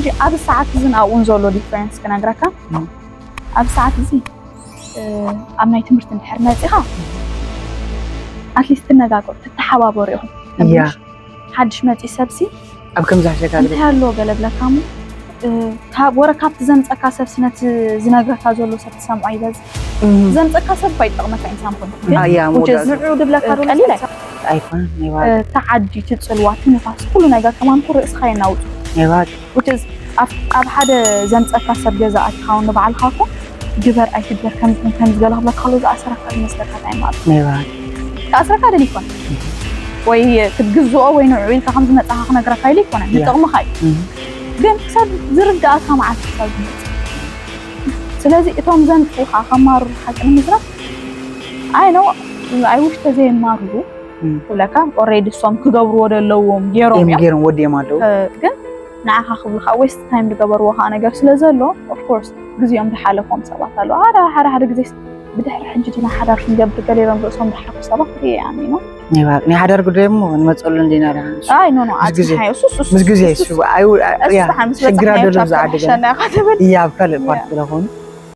ሕጂ ኣብ ሰዓት እዝን ኣብኡን ዘሎ ዲፈረንስ ክነግረካ። ኣብ ሰዓት እዚ ኣብ ናይ ትምህርቲ እንድሕር መፂኻ ኣትሊስት ትነጋገሩ፣ ትተሓባበሩ ኢኹም። ሓድሽ መፂ ሰብሲ ኣብ ከምዚ ሓሸካ እንታይ ኣለዎ ገለ ብለካ እሞ ካብ ወረ ካብቲ ዘምፀካ ሰብሲ ነቲ ዝነግረካ ዘሎ ሰብ ትሰምዖ ይበዝ። ዘምፀካ ሰብ እኳ ይጠቕመካ ኢንሳን ኮይኑ ግን ኣያ which is ንዑ ድብለካ ዶ ቀሊል ኣይኮነን። ኣይኮነን። እቲ ዓዲ፣ እቲ ፅልዋ፣ እቲ ንፋስ፣ ኩሉ ነገር ከማን ኩሉ ርእስኻ የናውፁ። Which is ኣብ ሓደ ዘምፀካ ሰብ ገዛ ኣትኻ እውን ንባዕልኻ እኮ ግበር ኣይትግበር ከምዚ ከም ዝገለ ክብለካ ከሎ ዝኣሰረካ ዝመስለካ እንታይ ማለት እዩ? ክኣስረካ ደሊ ይኮን ወይ ክትግዝኦ ወይ ንዕኡ ኢልካ ከም ዝመፃኻ ክነግረካ ኢሉ ይኮነ ንጥቕምኻ እዩ። ግን ክሳብ ዝርድኣካ መዓልቲ ክሳብ ዝመፅእ ስለዚ እቶም ዘምፅኡኻ ከማርሩ ሓቂ ንምዝራብ ኣይ ነው ኣይ ውሽ ተዘየማርሩ ክብለካ ኦሬዲ እሶም ክገብርዎ ዘለዎም ገይሮም እዮም ገይሮም ወዲኦም ኣለዉ። ግን ንዓኻ ክብሉኻ ዌስት ታይም ዝገበርዎ ከዓ ነገር ስለ ዘሎ ኦፍኮርስ ግዜኦም ዝሓለፎም ሰባት ኣለዉ። ሓደ ሓደ ሓደ ግዜ ብድሕሪ ሕጂ ዲና ሓዳር ክንገብር ገሊሮም ርእሶም ዝሓልፉ ሰባት ሪኤ ኣሚኖ ናይ ሓዳር ጉዳይ እሞ ንመፀሉ እንዲና ደሓን ኣይ ኖ ኖ ምስ ግዜ- ኣፅንሓዮ ሱስ ሱስ ምስ ግዜ እሱ ኣዩ- ያ ሽግር ኣለሉ ዝዓዲ ገና ሸና ኢኻ ትብል እያ ኣብ ካልእ ፓርት ስለኾኑ